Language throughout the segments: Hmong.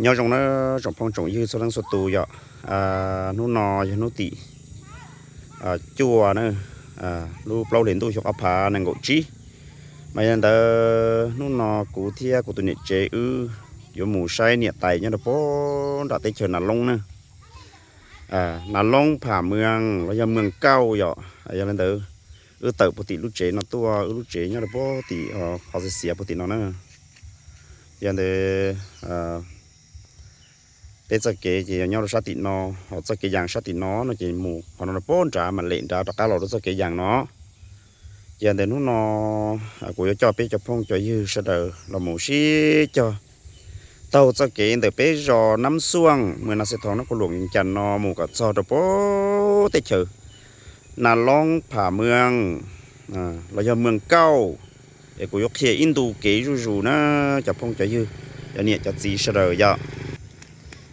Nyob zoo na tsoom phooj tsoom ywg txhua leej txhua tus yom. Hnub no yog hnub tim cuaj na, lub plaub hlis ntuj xyoo ob phav nees nkaum tsib. Mas yog li ntawd hnub no kuv thiab kuv tus niam tsev wb yuav mus saib niam tais nyob rau puag nram teb chaws Nas Loob na. Nas Loob Pham Mws los yog Mws Kauj yom. Yog li ntawd wb tawm puag tim lub tsev no tuaj, wb lub tsev nyob rau puag tim qhov xiav xiav puag tim no na. Yog ntawd peb txoj kev ces yog nyob rau sab tim no, ho txoj kev yas sab tim no no ces mus qhov no rau puag nrad mas lem nrad rov qab los rau txoj kev yas no. Ces yog ntawd hnub no kuv yuav coj peb cov phooj cov ywg sawv daws los mus sib cog taug txoj kev ntawm peb zos Nab Xuaj, Mws Nas Xes Thoo, Nab Qhua Luam, Vias Cas no mus kom txog rau puag teb chaws Nas Loob Pham Mws los yog Mws Kauj. Es kuv yuav qhia ib ntu kev zuj zus na cov phooj cov ywg, cov niam cov txiv sawv daws yom.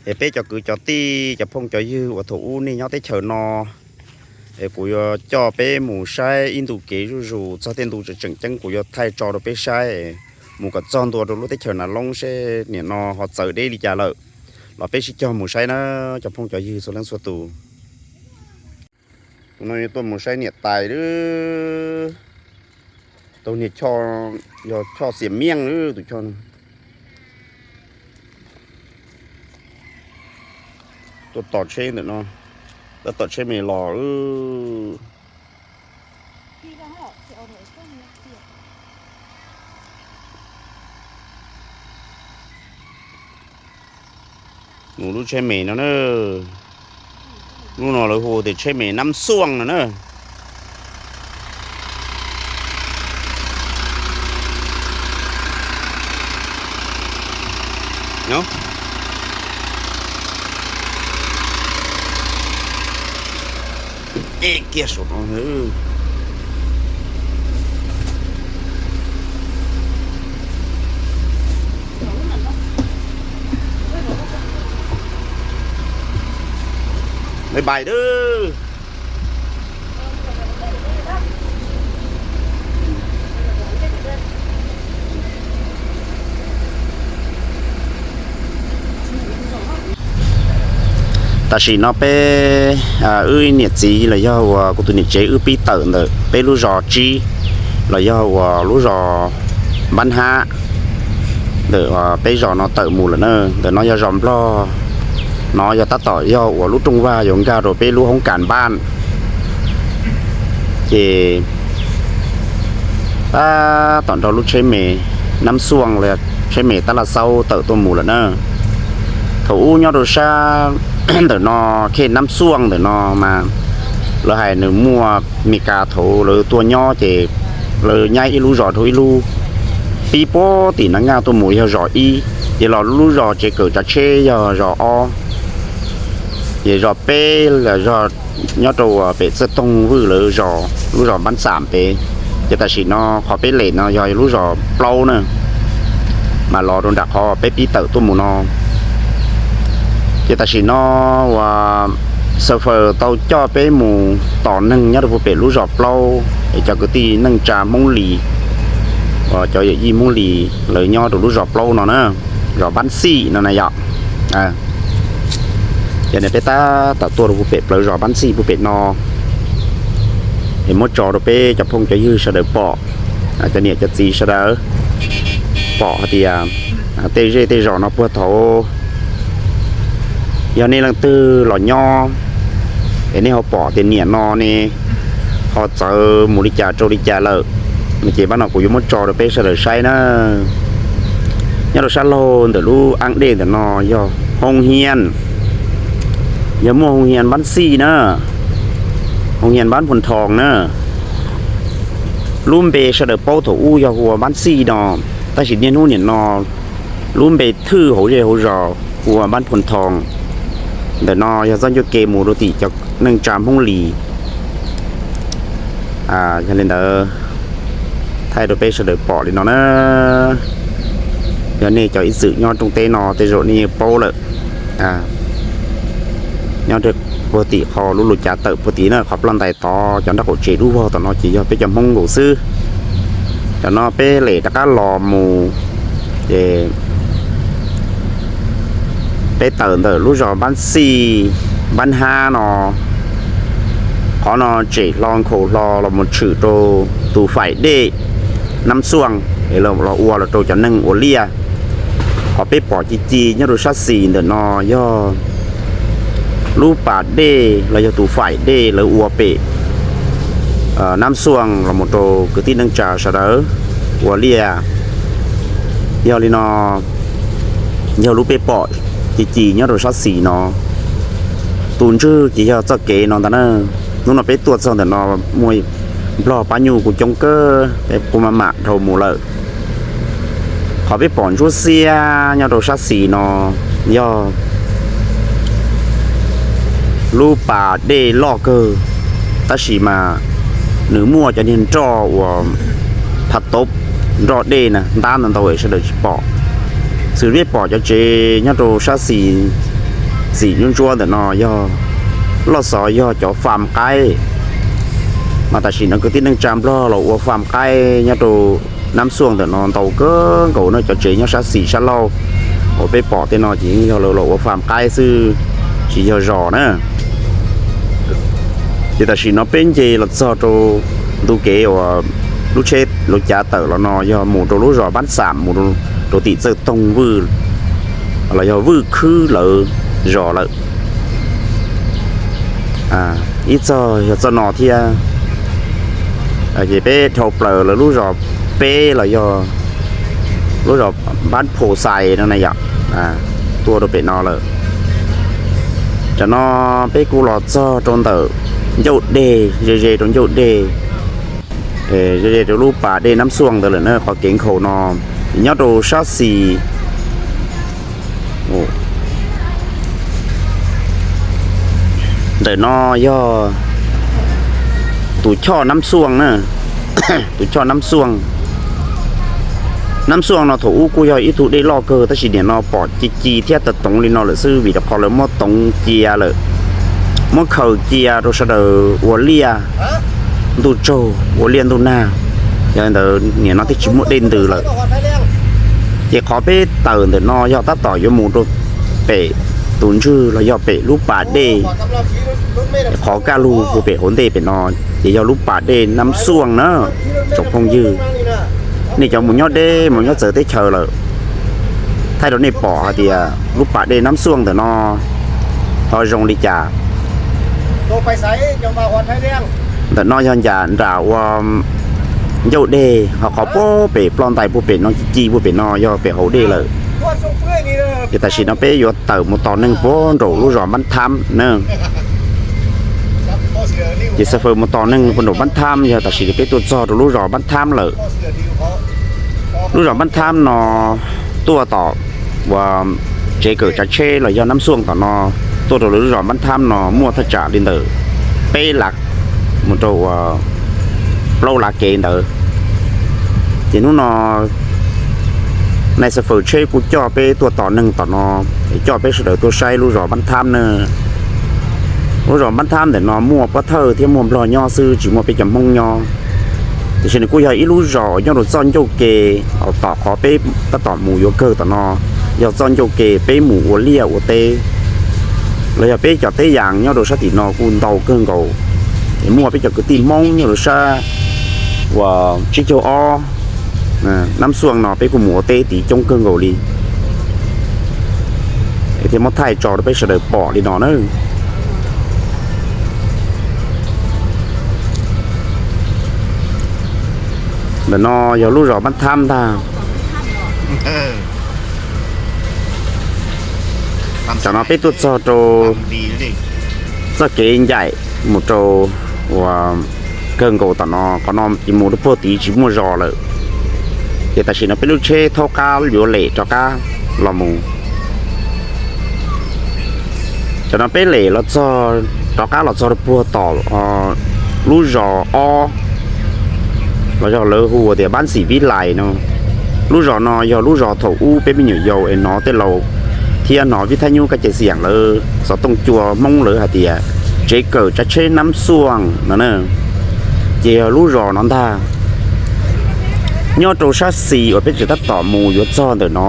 Es peb cov kwv cov tij cov phooj cov ywg uas thaum ub nej nyob teb chaws no, es kuv yuav coj peb mus saib ib ntu kev zuj zus txog tej ntu tseem tseem ceeb, kuv yuav thaij tso rau peb saib, mus kom txog ntua rau lub teb chaws Nas Loob seb nim no ho txawv deb li cas lawm. Los peb sib cog mus saib na cov phooj cov ywg txhua leej txhua tus. Tus no tuaj mus saib niam tais lawm. Tus niag choj, yog choj Xiam Miaj lawm tus choj no. Tuaj tos tsheb ntawm no, tab tom tsheb me los. Mus lub tsheb me no na, lub no lawv hu tias tsheb me Nab Xuaj no na. Kiag saum no. Bye bye. Tam sim no peb, wb niam txiv los yog uas kuv tus niam tsev wb pib tawm ntawm peb lub zos tsib, los yog uas lub zos Npab Hab, ntawm peb zos no tawm mus lawm na. Ntawm no yog zos Nplog, no yog tab tom yog uas lub rooj vag yuav nkag rau peb lub hoob kas npab. Ces tab tom nrog lub tsheb me Nab Xuaj los tsheb me Tab Laj Xaub tawm tuaj mus lawm na. Thaum ub nyob rau sab ntawm no, khej Nab Xuaj ntawm no mas lawv hais nws muaj Mes Kas thaum lawv tuaj nyob ces lawv nyaib ib lub zos rau ib lub, pib puag tim Nab Nkaj tuaj mus yog zos ib, ces los lub zos tsev kawm tsav tsheb yog zos ob, ces zos peb los nyob rau pem Txawj Toog Vwj lawv zos, lub zos Npab Xam pem. Ces tam sim no qhov peb lem no yog lub zos plaub na, mas los rau nram qhov peb pib tawm tuaj mus no. Ces tam sim no uas xav fawm tau coj peb mus tos neeg nyob rau puag pem lub zos plaub es cov kwv tij neej tsa Hmoob Lis, uas cov yawm yij Hmoob Lis lawv nyob rau lub zos plaub no na, zos Npab Xij no na yom. Ces peb tab tom tuaj rau puag pem plawv zos Npab Xij puag pem no, es muab tso rau peb cov phooj cov ywg sawv daws pom, cov niam cov txiv sawv daws pom hais tias tej zej tej zos no puag thaum yog nej leej twg los nyob es nej ho pom tias niam no ne ho txawv mus li cas rau li cas lawm no ces pab no kuv yuav muab tso rau peb sawv daws saib na. Nyob rau sab laug ntawm lub ab dej ntawm no yog hoo hias, yog muaj hoo hias Npab Xij na, hoo hias Npab Phu Thoo na. Lub npe sawv daws paub thaum ub yog hu ua Npab Xij no, tab sis niaj hnub nim no lub npe thwj hauv zej hauv zos hu ua Npab Phu Thoo. Ntawm no yog txoj ncauj ke mus rau tim cov neej tsa Hmoob Lis. Yog li ntawd thaij rau peb sawv daws pom li no na. Yog nej cov ib txwm nyob rooj teb no tej zaum nej yeej paub lawm. Nyob rau puag tim qhov lub lus cav tawm puag tim na, qhov ploj ntais tod cov nraub qaum tsev dub vog tom no ces yog peb cov Hmoob nkaus xwb. Cov no peb lem rov qab los mus ces Peb tawm ntawm lub zos Npab Xij, Npab Hab no, qhov no tsem hlo nkhaus hlo los mus tshwm rau tus faim dej Nab Xuaj es los ua los rau cov neeg ua liaj. Qhov peb pom ci ci nyob rau sab xis ntawm no yog lub pas dej los yog tus faim dej lawv ua pem Nab Xuaj los mus rau kwv tij neej tsa sawv daws ua liaj. Yog li no, yog lub peb pom ci ci nyob rau sab xis no. Tus ntswg ces yog txoj kev no ntag na. Hnub no peb tuaj txog ntawm no muaj nplog pab nyuj kuj coob kawg, peb kuj maj mam dhau mus lawm. Qhov peb pom ntsuab xiab nyob rau sab xis no yog lub pas dej loj kawg, tab sis mas nws muaj cov niag nroj uas phav tob, nroj dej na ntab ntau ntau es sawv daws tsis pom. Xws li peb pom cov tsev nyob rau sab xis, xim ntsuab ntsuab ntawm no yog loj xov yog cov fam qaib, mas tam sim no kwv tij neej tsa nplog los ua fam qaib nyob rau Nab Xuaj ntawm no ntau kawg nkaus na. Cov tsev nyob sab xis sab laug uas peb pom tej no ces yeej yog lawv los ua fam qaib xwb, tsis yog zos na. Ces tam sim no peb nce los txog rau ntu kev uas lub tsheb lawv cav tawm los no yog mus rau lub zos Npab Xam, mus rau tim Txawj Toog Vwj los yog Vwj Khwb lawv zos lawm. Ib txog yog txoj no thiab, ces peb dhau plaws lawv lub zos peb los yog lub zos Npab Phu Xais no na yom, tuaj rau pem no lawm. Tam no peb kuj los txog rau ntawm ncauj deg, ze ze rau ncauj deg, ze ze rau lub pas dej Nab Xuaj ntawd lawm na. Qhov kev nkhaus no nyob rau sab xis ntawm no yog tus choj Nab Xuaj na, tus choj Nab Xuaj. Nab Xuaj no thaum ub kuj yog ib tug dej loj kawg tab sis nim no pom ci ci thiab tawv toov li no lawm xwb vim rau qhov lawv muab toov cia lawm, muab khaws cia rau sawv daws ua liaj ntuj tsaug ua liaj ntuj nag. Yog li ntawd nim no twb tsis muaj dej ntws lawm. Ces qhov peb tawm ntawm no yog tab tom yuav mus rau pem tus ntswg los yog pem lub pas dej. Qhov kaj lug puag pem hauv ntej pem no ces yog lub pas dej Nab Xuaj na. Tsoom phooj ywg, nej cov mus nyob deb mus nyob txawv teb chaws lawm, thaij rau nej pom hais tias lub pas dej Nab Xuaj ntawm no ho zoo li cas. Ntawm no yog ncas nram ua ncauj deg, ho qhov puag pem ploj ntais puag pem no ci ci puag pem no yog pem hauv dej lawm. Ces tam sim no peb yuav tawm mus tos neeg puag nraum lub zos Npab Thab na. Ces xa faws mus tos neeg puag nraum Npab Thab, yog tam sim no peb tuaj txog rau lub zos Npab Thab lawm. Lub zos Npab Thab no tuaj tom uas tsev kawm tsav tsheb los yog Nab Xuaj tom no, tuaj rau lub zos Npab Thab no muaj thaj tsam li ntawm peb lav mus rau uas plaub lav kev ntawd. Ces hnub no nais xa faws tsheb kuj coj peb tuaj tos neeg tom no, es coj peb sawv daws tuaj saib lub zos Npab Thab na. Lub zos Npab Thab ntawm no muaj pov thawj thiab muaj nplog nyob xwb tsis muaj peb cov Hmoob nyob. Tiam sis nws kuj yog ib lub zos nyob rau txoj ncauj ke, tom qhov peb tab tom mus yuav kawg tom no yog txoj ncauj ke peb mus ua liaj ua teb, los yog peb cov teb yas nyob rau sab tim no kuj ntau kawg nkaus. Es muaj peb cov kwv tij Hmoob nyob rau sab uas tsib caug ob Nab Xuaj no peb kuj mus ua teb tid coob kawg nkaus li. Es thiaj muab thaij tso rau peb sawv daws pom li no na. Ntawm no yog lub zos Npab Thab ntag. Tam no peb tuaj txog rau txoj kev ncaim mus rau uas kawg nkaus tom no, qhov no ces mus rau puag tid tsis muaj zos lawm. Ces tam sim no peb lub tsheb thaub qab yuav lem rov qab los mus. Tam no peb lem los txog, rov qab los txog rau puag tom lub zos ob, los yog lawv hu tias Npab Xim Vib Lais no. Lub zos no yog lub zos thaum ub peb me nyuam yaus es hnov tej laus thiab hnov Vib Thab Nyub Kab Cai Xiam lawv xov tooj cua Hmoob lawv hais tias tsev kawm tsav tsheb Nab Xuaj no na. Ces yog lub zos no ntag. Nyob rau sab xis uas peb tseem tab tom mus yuav txog ntawm no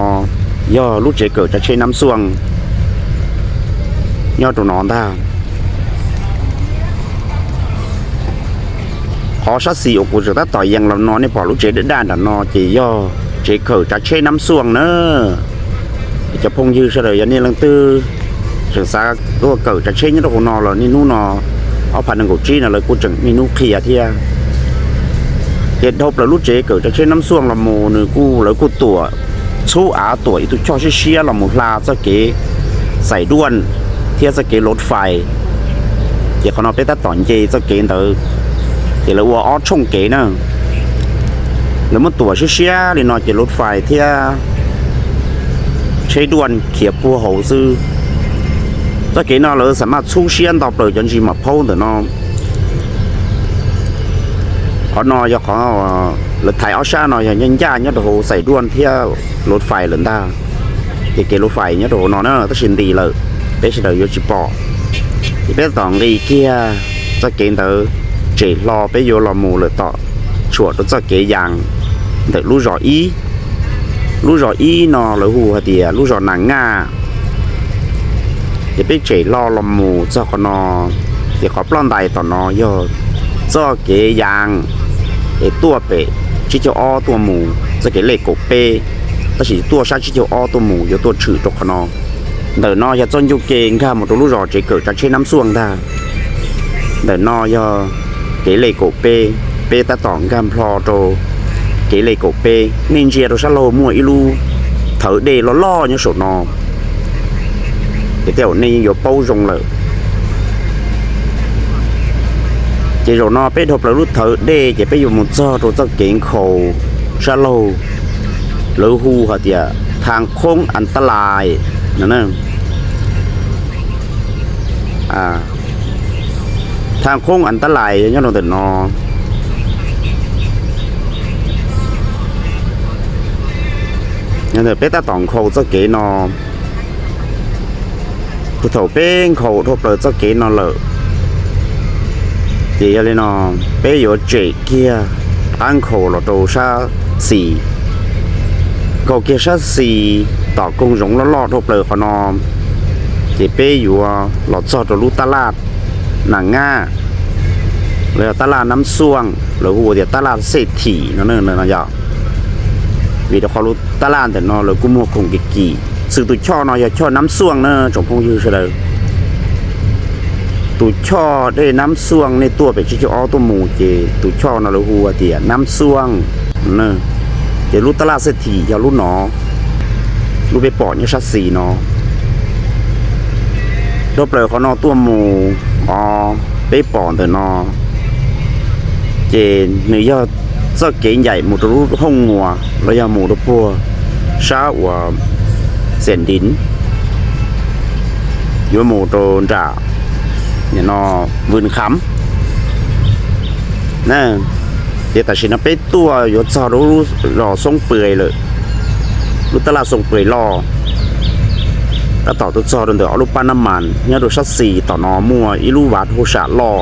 yog lub tsev kawm tsav tsheb Nab Xuaj. nyob rau no ntag. Qhov sab xis uas kuv tseem tab tom yees los no nej pom lub tsev daj daj nram no ces yog tsev kawm tsav tsheb Nab Xuaj na. Cov phooj ywg sawv daws yog nej leej twg tseem xav tuaj kawm tsav tsheb nyob rau hauv no los niaj hnub no ob phav nees nkaum tsib no lawv kuj tseem niaj hnub qhia thiab. Ces dhau plaws lub tsev kawm tsav tsheb Nab Xuaj los mus nws kuj, lawv kuj tuam txhub av tuam ib tug choj siab siab los mus hla txoj kev Xais Duaj thiab txoj kev Lov Fais. Ces qhov no peb tab tom nce txoj kev ntawd, ces lawv ua ob tshooj kev na. Lawv muab tuam siab siab li no ces Lov Fais thiab tsheb Duaj khiav puag hauv xwb. Txoj kev no lawv xam maj txhub siab nto plaws cov ntsis mam phaub ntawm no. Qhov no yog qhov lawv thaiv ob sab no yog ncaj ncaj nyob rau hauv Xais Duaj thiab Lov Fais lawm ntag. Ces kev Lov Fais nyob rau hauv no na tab sis ntis lawm, peb sawv daws yuav tsis pom. Ces peb tab tom nqis kiag txoj kev ntawd tsem hlo peb yuav los mus lawm tom tshuam rau txoj kev yas ntawm lub zos ib. Lub zos ib no lawv hu hais tias lub zos Nas Ngaj. Ces peb tsem hlo los mus txog qhov no, ces qhov ploj ntais tom no yog txoj kev yas es tuaj pem tsib caug ob tuaj mus txoj kev lej kaum peb, tab sis tuaj sab tsib caug ob tuaj mus yuav tuaj tshwm rau qhov no. Ntawm no yog txoj ncauj ke nkag mus rau lub zos tsev kawm tsav tsheb Nab Xuaj ntag. Ntawm no yog kev lej kaum peb, peb tab tom nkag nplho rau kev lej kaum peb. Nej ntsia rau sab laug muaj ib lub thawv dej loj loj nyob saum no, ces tej zaum nej yeej yuav paub zoo lawm. Ces zaum no peb dhau plaws lub thawv dej ces peb yuav mus txog rau txoj kev nkhaus sab laug, lawv hu hais tias Thaj Khoob An Tab Lais no. Thaj Khoob An Tab Lais yog nyob rau ntawm no. Peb tab tom nkhaus txoj kev no, ces thaum peb nkhaus dhau plaws txoj kev no lawm, ces yog li no peb yuav tsem kiag qab nkhaus los rau sab xis. Nkhaus kiag sab xis tom koog zoov loj loj dhau plaws qhov no, ces peb yuav los txog rau lub tab laj Nas Ngaj, los yog tab laj Nab Xuaj, lawv hu tias tab laj Xej Thim no yom. Vim rau qhov lub tab laj ntawm no lawv kuj muag khoom kim kim. Xws tus choj no yog choj Nab Xuaj na tsoom phooj ywg sawv daws. Tus choj dej Nab Xuaj nej tuaj pem tsib caug ob tuaj mus ces tus choj no lawv hu tias Nab Xuaj. Ces lub tab laj Xej Thim yog lub no, lub peb pom nyob sab xis no. Dhau plaws qhov no tuaj mus, qhov peb pom ntawm no, ces nws yog txoj kev ncaim mus rau lub Hooj Muas los yog mus rau puag sab uas Xiam Div, yuav mus rau nram no Vwm Kham. Ces tam sim no peb tuaj yuav txog rau lub zos Xoob Pwm lawm, lub tab laj Xoob Pwm loj. Tab tom tuaj txog rau ntawm ob lub pab nab mas nyob rau sab xis tom no muaj ib lub vaj hauj sam loj.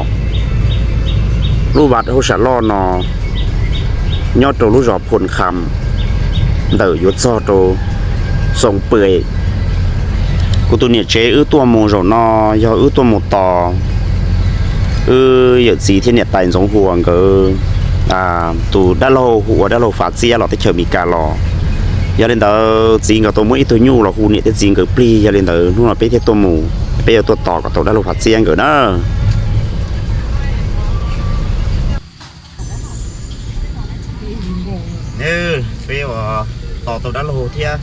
Lub vaj hauj sam loj no nyob rau lub zos Phoo Kham, ntawm yuav txog rau Xoob Pwm. Kuv tus niam tsev wb tuaj mus zaum no yog wb tuaj mus tos wb yawm txiv thiab niam tais Ntxoov Huas nkawd tus dab laug hu ua dab laug Fav Txiab los teb chaws Amelikas los. Yog li ntawd txiv nkawd tau muab ib tug nyuj los hu niam thiab txiv nkawd plig, yog li ntawd hnub no peb thiaj tuaj mus, peb yuav tuaj tos kom tau dab laug Fav Txiab nkawd na. Peb ua tos tau dab laug thiab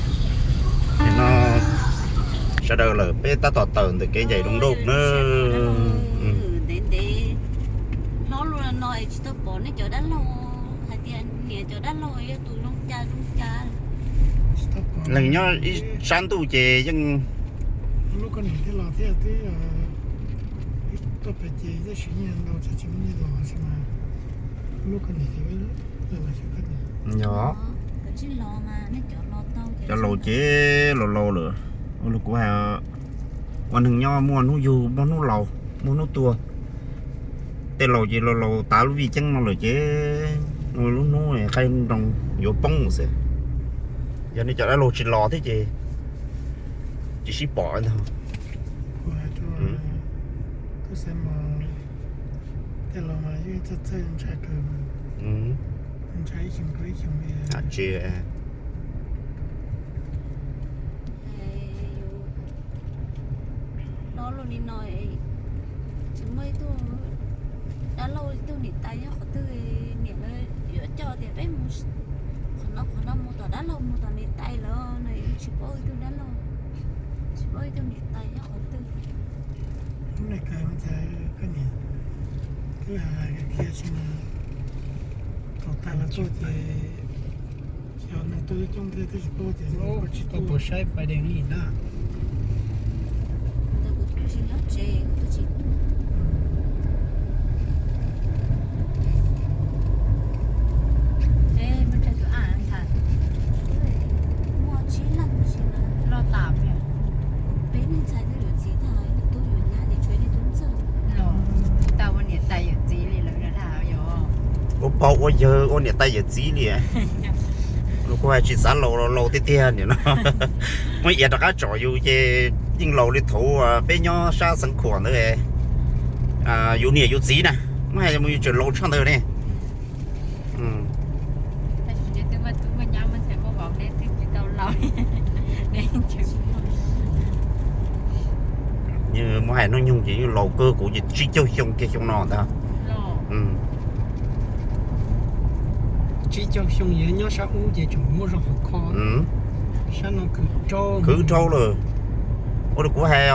no, sawv daws lawm peb tab tom tawm ntawm kev ncaim loo nrauj na. Leej nyob ib sab ntuj ces yeej yog cov laus ces laus laus lawm. Ua li kuv hais, ua neeg nyob muaj hnub yug muaj hnub laus, muaj hnub tuag. Tej laus ces laus laus tav lub vij ceeb no lawm ces lub hnub qaij nroo yuav poob xwb. Yog nej cov dab laug tsis los thiab ces tsis sib pom ntag. Kuv xav mas tej laus mas yeej txawj txawj ntshai kawg, ntshai ib xyoos rau ib xyoos li. Tsis no li no, tsis muaj ib tug dab laug ib tug niam tais nyob qhov twg, niam lawv yuav coj tias peb mus qhov no qhov no, mus tom dab laug mus tom niam tais lawm no, tsis paub ib tug dab laug, tsis paub ib tug niam tais nyob qhov twg. Lub neej kawg mas koj niam twb hais tias tsis mas thaum tag lawv tuaj ces xyov nws tuaj coob thiab twb tsis paub tias tsis tuaj puas saib fais dees li na. Ua pog ua yawg ua niam tais yawm txiv li. Kuv hais tsis xav laus los laus tiag tiag nim no. Muab iav rov qab tsom yus ces yeej laus li thaum peb nyob sab Xeev Khuam ntawd, yus niam yus txiv na, muab hais mus yus tseem laus tshaj ntawd ne. Muab hais hnub nyoog ces yeej laus kawg, kuv ces tsib caug xyoo kiag xyoo no ntag. Tsib caug xyoo yuav nyob sab ub ces tseem muaj zog hauv kho. Sab no khwv rau lawm. Ua li kuv hais,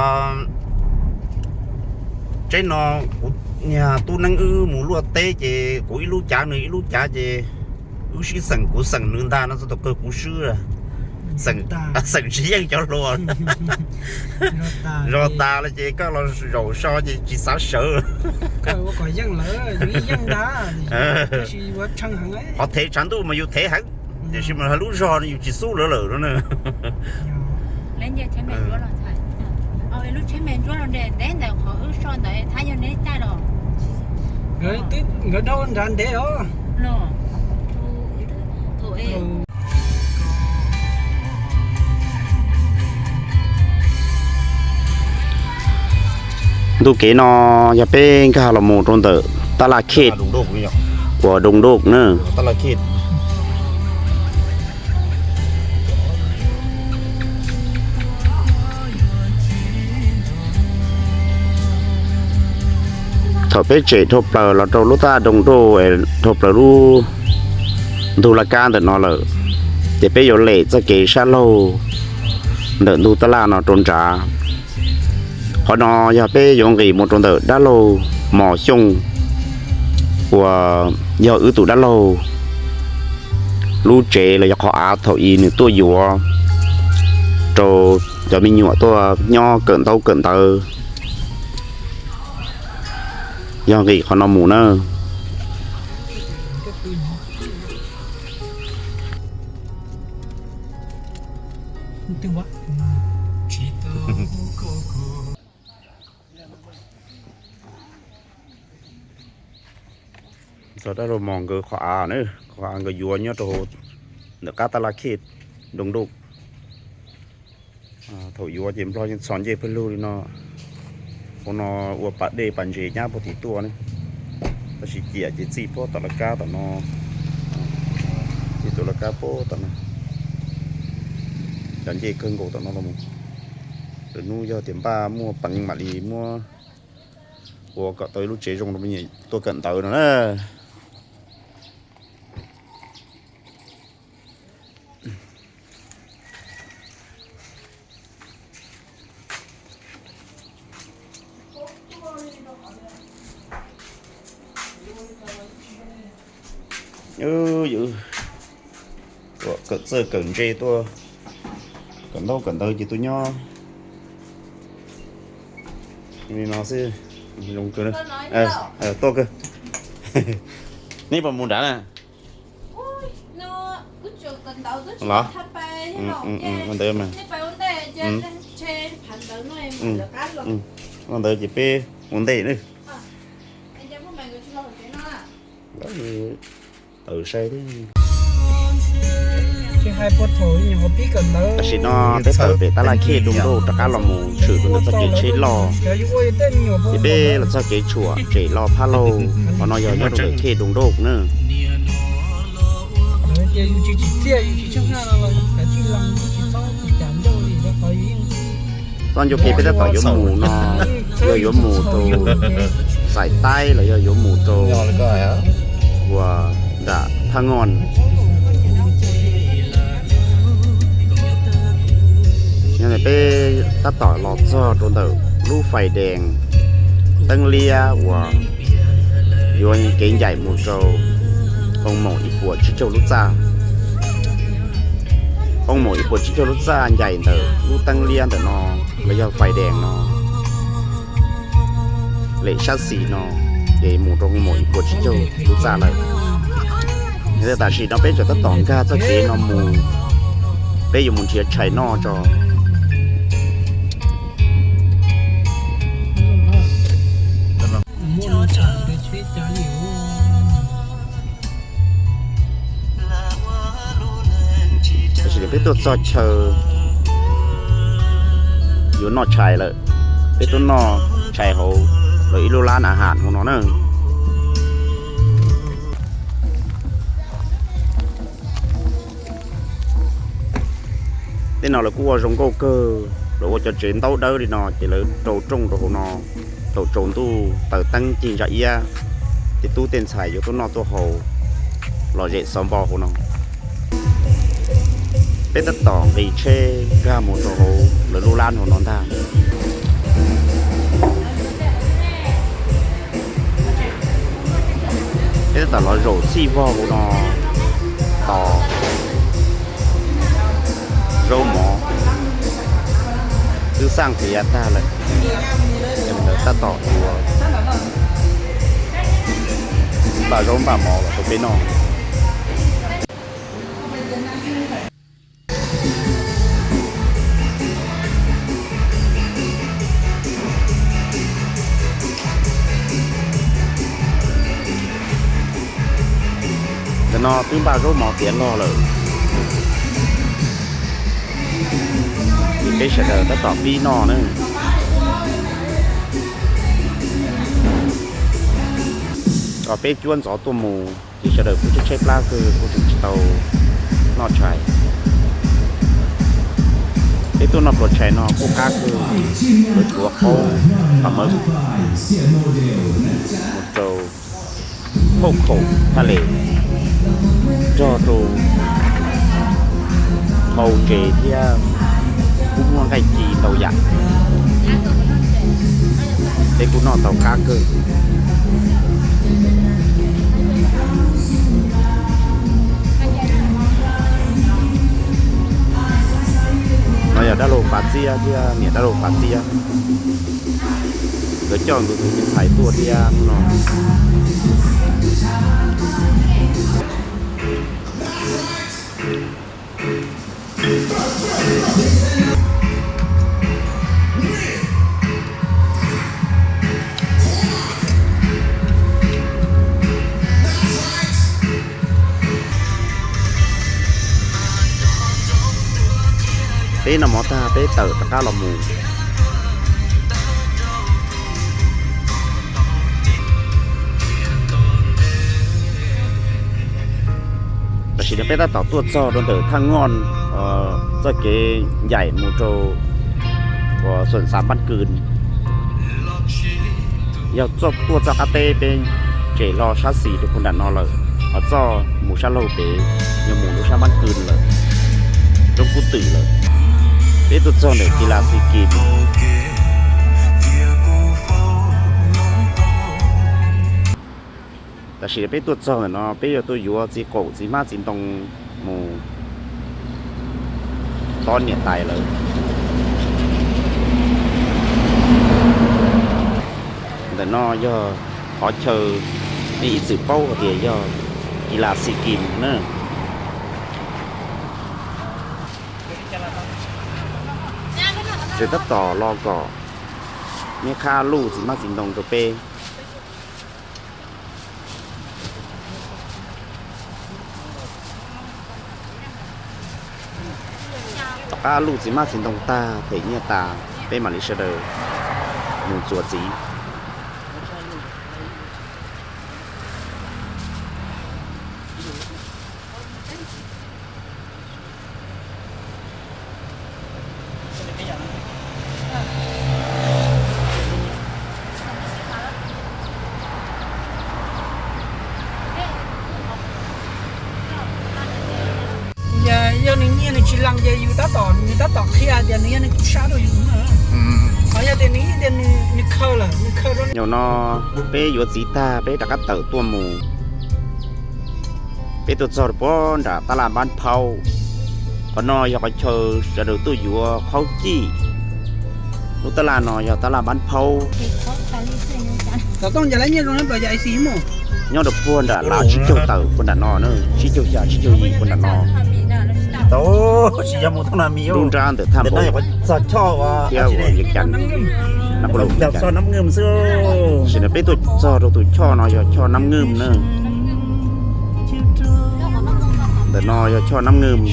tseeb no kuv niag tub neeb wb mus luaj teb ces kuv ib lub cav nws ib lub cav ces wb sib xeem, kuv xeem nws ntag no txog thaum kawg kuv swb. Xeem tsis yeej cov hluas. Zog tas lawm ces koj los zaum so ces tsis xav sawv. Qhov thev tshav ntuj mas yus thev heev, tiam sis mas lub zog no yus tsis xub lawv lawm no na. Nkawd dhau nrad ntev os. Ntu kev no yog peb nkag los mus rau ntawm Tab Laj Khej uas Doo Doj na. Thaum peb tsem dhau plaws los rau lub tab Doo Doj, dhau plaws lub ntug laj kab ntawm no lawm, ces peb yuav lem txoj kev sab laug ntawm ntug tab laj no rau nrad. Qhov no yog peb yuav nqis mus rau ntawm dab laug Mos Xyooj uas yog wb tus dab laug lub tsev los yog qhov av thaum ub nws tuaj yuav rau cov me nyuam tuaj nyob kawm ntaub kawm ntawv. Yog nqis qhov no mus na. Txog dab laug Mos nkawd qhov av na, qhov av nkawd yuav nyob rau ntawm qab Tab Laj Khej, Doo Doj. Thaum yuav ces Nplog yeej txhos ncej pawg lug li no. Hauv no ua pas dej pas ntses nyab puag tim tuaj ne, tab sis ciam ces txij puag tom laj kab tom no, txij tus laj kab puag tom no, cov ncej kawg nkaus tom no los mus. Lwm hnub yog tias npaj muaj peev mam li muab ua kom tau ib lub tsev zoo rau me nyuam tuaj kawm ntawv no na. Kawm txawj kawm ntse tuaj, kawm ntaub kawm ntawv ces tuaj nyob li no xwb. Zoo kawg. Tuaj kawg. Neb puas mus nrad na? Los, ua ntawd mas, ua ntawd ces peb ua ntej na. Tawm sai thiab. Tam sim no peb tawm pem tab laj khej du nrauj rov qab los mus tshwm rau ntawm txoj kev tsheb loj, ces peb los txog kev tshuam tsem los phab laug, qhov no yog nyob rau ntawm khej du nrauj na. Txoj ncauj kev peb tab tom yuav mus no yog yuav mus rau Xais Taib los yog yuav mus rau uas nram Thaj Ngooj. Peb tab tom los txog rau ntawm lub fais dees teeb liab uas yuav kev ncaim mus rau qoo maum ib puas tsib caug lub txaj. Qoo maum ib puas tsib caug lub txaj ncaim ntawm lub teeb liab ntawm no los yog fais dees no, lem sab xis no, ces mus rau qoo maum ib puas tsib caug lub txaj lawm. Yog li tam sim no peb tseem tab tom nkag txoj kev no mus, peb yuav mus nrhiav tshais noj tso. Tam sim no peb tuaj txog chaw yuav noj tshais lawm. Peb tuaj noj tshais hauv lawv ib lub lab na has hauv no na. Tej no lawv kuj ua zoo nkauj kawg, lawv ua cov tsev ntaub dawb li no ces lawv rau rooj rau hauv no, thaum tsaus ntuj taws teeb cig ntsa iab, tej tub tej ntxhais yuav tuaj noj tuaj haus, lom zem xov npo hauv no. Peb tab tom nqis tsheb nkag mus rau hauv lawv lub lab hauv no ntag. Peb tab tom los zaum txhij vog hauv no tos zaub mov, twb xaj tiav tag lawm, ces mus ntawd tab tom yuav npaj zaub npaj mov los rau peb noj. Ntawm no twb npaj zaub mov tiav log lawm, ces peb sawv daws tab tom pib noj na. Os, peb cuab ntxov tuaj mus ces sawv daws kuj tshaib tshaib plab kawg kuj tseem tsis tau noj tshais. Peb tuaj noj pluas tshais no kuj qab kawg, lawv tuav qaub pam mawb mus rau hauj khaum thaj les, nrog rau hau ntses thiab kuj muaj nqaij ci ntau yam. Peb kuj noj tau qab kawg. No yog dab laug Fav Txiab thiab niam dab laug Fav Txiab, nkawd coj nkawd tus me ntxhais tuaj thiab hnub no. Peb noj mov tag peb tawm rov qab los mus. Tam sim no peb tab tom tuaj txog rau ntawm Thaj Ngooj, txoj kev ncaim mus rau uas Xoom Xav Npab Kws. Yog tuaj txoj qab teb peb tsem hlo sab xis rau puag nram no lawm, ho txoj mus sab laug pem yog mus rau sab Npab Kws lawm, roob Kub Twm lawm. Peb tuaj txog ntawm Kis Las Xis Kis. Tam sim peb tuaj txog ntawm no peb yuav tuaj yuav txiv qaum txiv hmab txiv ntoo mus tob niam tais lawm. Ntawm no yog qhov chaw nej ib txwm paub hais tias yog Kis Las Xis Kis na. Tseem tab tom los kom nej qhab luj txiv hmab txiv ntoo rau peb. Pab luj txiv hmab txiv ntoo tag them nyiaj tas, peb mam li sawv daws mus txuas txiv. Yog nws nyiaj nws tsis lees ces yus tab tom, nws tab tom qhia tias nws yog nws tub sab rau yus na. Ho yog tias nws tias nws khaws lawm, nws khaws rau. Zaum no peb yuav txiv tag peb rov qab tawm tuaj mus. Peb tuaj txog rau puag nram tab laj Npab Phaub. Qhov no yog qhov chaw sawv daws tuaj yuav qhaub cij. Lub tab laj no yog tab laj Npab Phaub. Nyob rau puag nram lav tsib caug tawm puag nram no na, tsib caug xya tsib caug yim puag nram no. Lub nrab ntawm thaj npau thiab ua nce cas na, sim no peb tuaj txog rau tus choj no yog choj Nab Nwj na. Ntawm no yog choj Nab Nwj.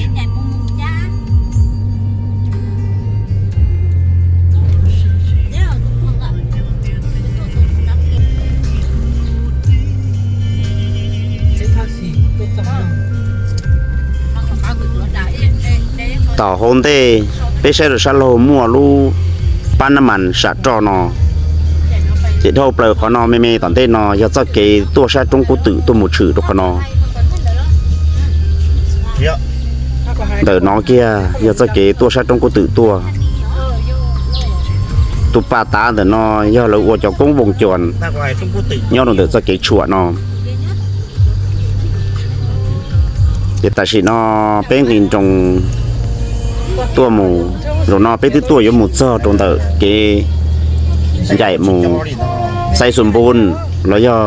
Tom hauv ntej peb saib rau sab laug muaj lub pab nab mas sam roj no. Ces dhau plaws qhov no me me tom ntej no yog txoj kev tuaj sab roob Kub Twm tuaj mus tshwm rau qhov no. Ntawm no kiag yog txoj kev tuaj sab roob Kub Twm tuaj. Tus pas tav ntawm no yog lawv ua cov koob voos cuas nyob rau ntawm txoj kev tshuam no. Ces tam sim no peb nqis nroos tuaj mus, zaum no peb twb tuaj yuav mus txog rau ntawm kev ncaim mus Xais Xus Npus los yog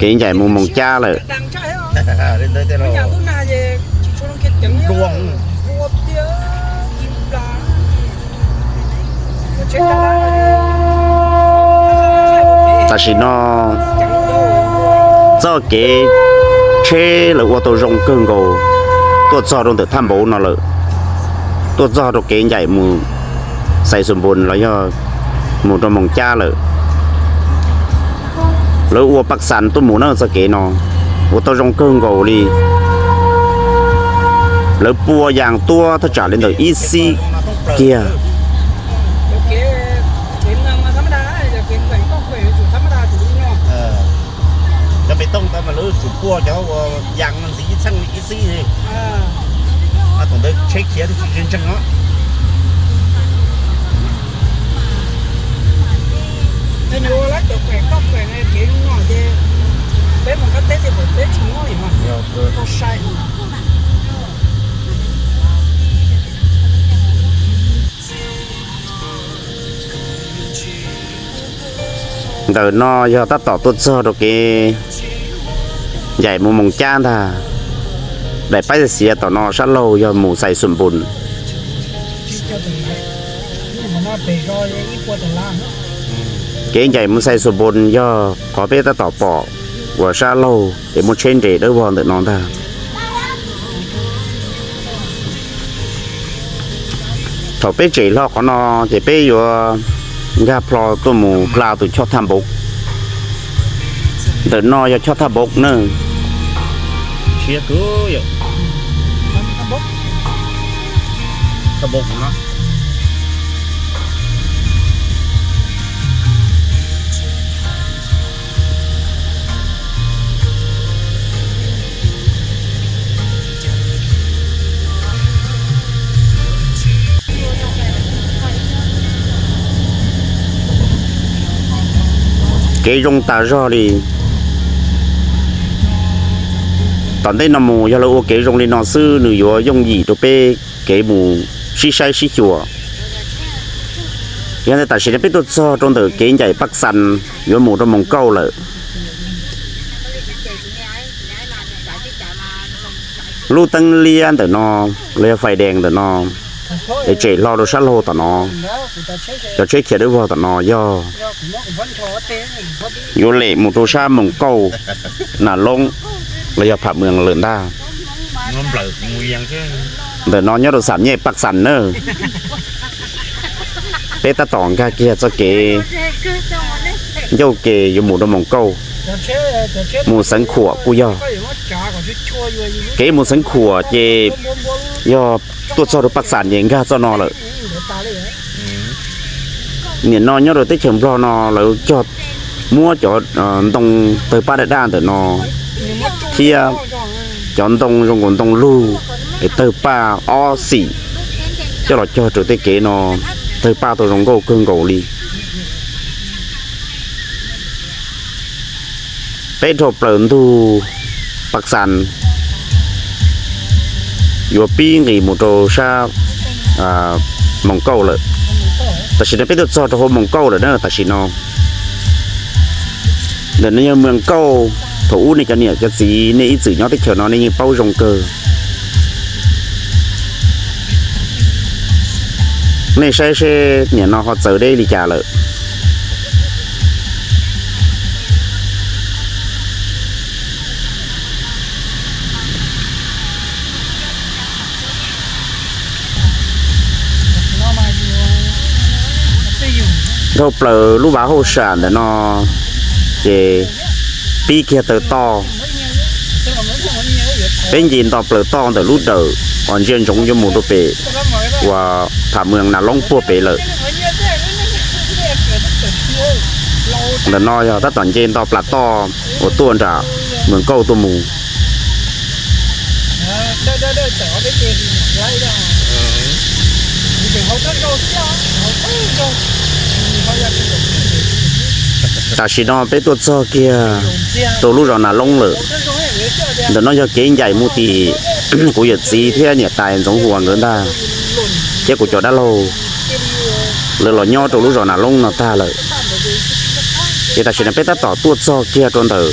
kev ncaim mus Moos Cab lawm. Tam sim no txoj kev tsheb lawv ua tau zoo kawg nkaus, tuaj txog rau ntawm thaj npauv no lawm, tuaj txog rau kev ncaim mus Xais Xus Npus los yog mus rau Moos Cab lawm. Lawv ua paj xas tuaj mus na, txoj kev no ua tau zoo kawg nkaus li. Lawv pua yas tuab thaj tsam li ntawm ib xib kiag. Cov pes tooj ntawd mas lawv tsum pua cov ua yas ntxiv ib txheej ib xib li. Thaum ntawd tsheb khiav tsis ntseeg os. Nws ua lawv cov khuam toj khuam kev zoo no ces peb mus qab teb ces peb tsis muab li mas tau sai. Ntawm no yog tab tom tuaj txog rau kev ncaim mus Moos Cab ntag. Daim paib xiav tom no sab laug yog mus Xais Xus Npus. Kev ncaim mus Xais Xus Npus yog qhov peb tab tom pom uas sab laug es muaj tsheb nres dawb vog ntawm no ntag. Thaum peb tsem hlo qhov no ces peb yuav nkag plho tuaj mus hla tus choj thaj npauv. Ntawm no yog choj thaj npauv na. Kev zoo tas zog li. Tom ntej no mus yog lawv ua kev zoo li no xwb nws yuav yooj yim rau peb kev mus sib saib sib xyuas. Yog ntawd tam sim no peb tuaj txog rau ntawm kev ncaim Paj Xas yuav mus rau Moos Kauj lawm. Lub teeb liab ntawm no los yog fais dees ntawm no es tsem hlo rau sab laug tom no. Cov tsheb khiav dawb vog tom no yog yuav lem mus rau sab Moos Kauj, Nas Loob los yog Pham Mws lawm ntag. Ntawm no nyob rau Xam Nyej Paj Xas na. Peb tab tom nkag kiag txoj kev ncauj ke yuav mus rau Moos Kauj, mus Xeev Khuam kuj yog. Kev mus Xeev Khuam ces yog tuaj txog rau Paj Xas ces nkag txoj no lawm. Nim no nyob rau teb chaws Nplog no lawv cog, muab cov ntoo tawg paj daj daj ntawm no thiab cov ntoo zoo nkaus ntoo lug es tawg paj ob xim coj los cog rau tej kev no, tawg paj tau zoo nkauj kawg nkaus li. Peb dhau plaws ntug Paj Xas yuav pib nqis mus rau sab Moos Kauj lawm. Tam sim no peb tuaj txog rau hauv Moos Kauj lawm na tam sim no. Ntawm no yog Moos Kauj, thaum ub nej cov niam cov txiv nej ib txwm nyob teb chaws no nej yeej paub zoo kawg. Nej saib seb nim no ho txawv deb li cas lawm. Dhau plaws lub vaj hauj sam ntawm no ces pib kiag taw toj. Peb nce nto plaws toj ntawm lub dawm uas ntsia ntsoov yuav mus rau pem uas tham mwm Nas Loob puag pem lawm. Ntawm no yog tab tom nce nto plas toj uas tuaj nram Moos Kauj tuaj mus. Tam sim no peb tuaj txog kiag rau lub zos Nas Loob lawm. Ntawm no yog kev ncaim mus tim kuv yawm txiv thiab niam tais Ntxoov Huas nkawd ntag, thiab kuv cov dab laug, lawv los nyob rau lub zos Nas Loob no tag lawm. Ces tam sim no peb tab tom tuaj txog kiag rau ntawm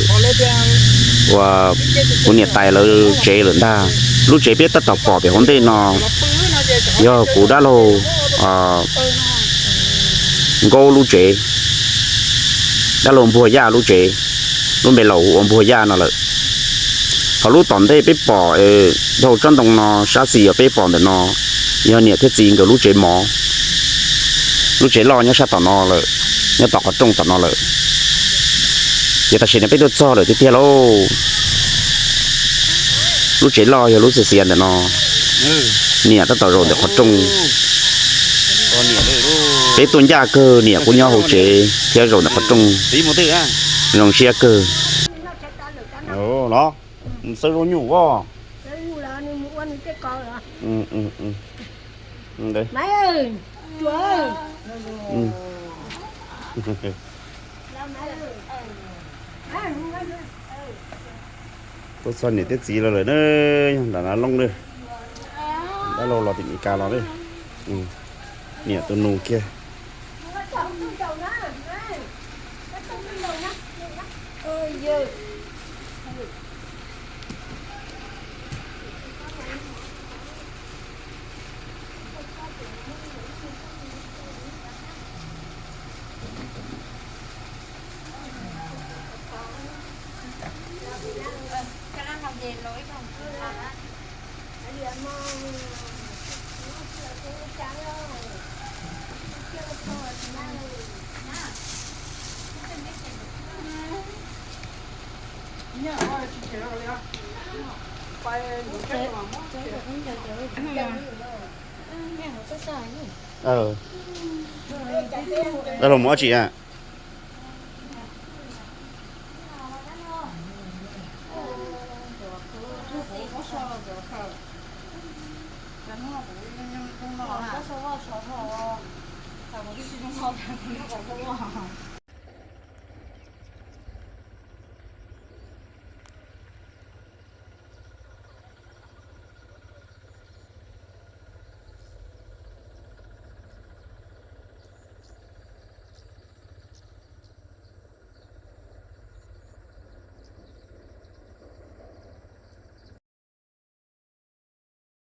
uas kuv niam tais lawv tsev lawm ntag. Lub tsev peb tab tom pom pem hauv ntej no yog kuv dab laug Nkaub lub tsev, dab laug Npuag Yaj lub tsev, lub npe laus hu ua Npuag Yaj no lawm. Ho lub tom ntej peb pom dhau tsob ntoo no sab xis uas peb pom ntawm no yog niam thiab txiv nkawd lub tsev mov. Lub tsev loj nyob sab tom no lawm, nyob tom qhov rooj tom no lawm. Ces tam sim no peb tuaj txog lawm tiag tiag lauj. Lub tsev loj yog lub xis xis ntawm no, niam tab tom zaum ntawm qhov rooj. Peb tuaj ncaj kawg niam kuj nyob hauv tsev thiab zaum ntawm qhov rooj. Zoo siab kawg. Los, xawb zaub nyuj as. Tuaj txog niam thiab txiv los lawm na, yog nram Nas Loob na. Dab laug los tim Meskas los na. Niam tus nus kiag. Dab laug mus ua dab tsi a?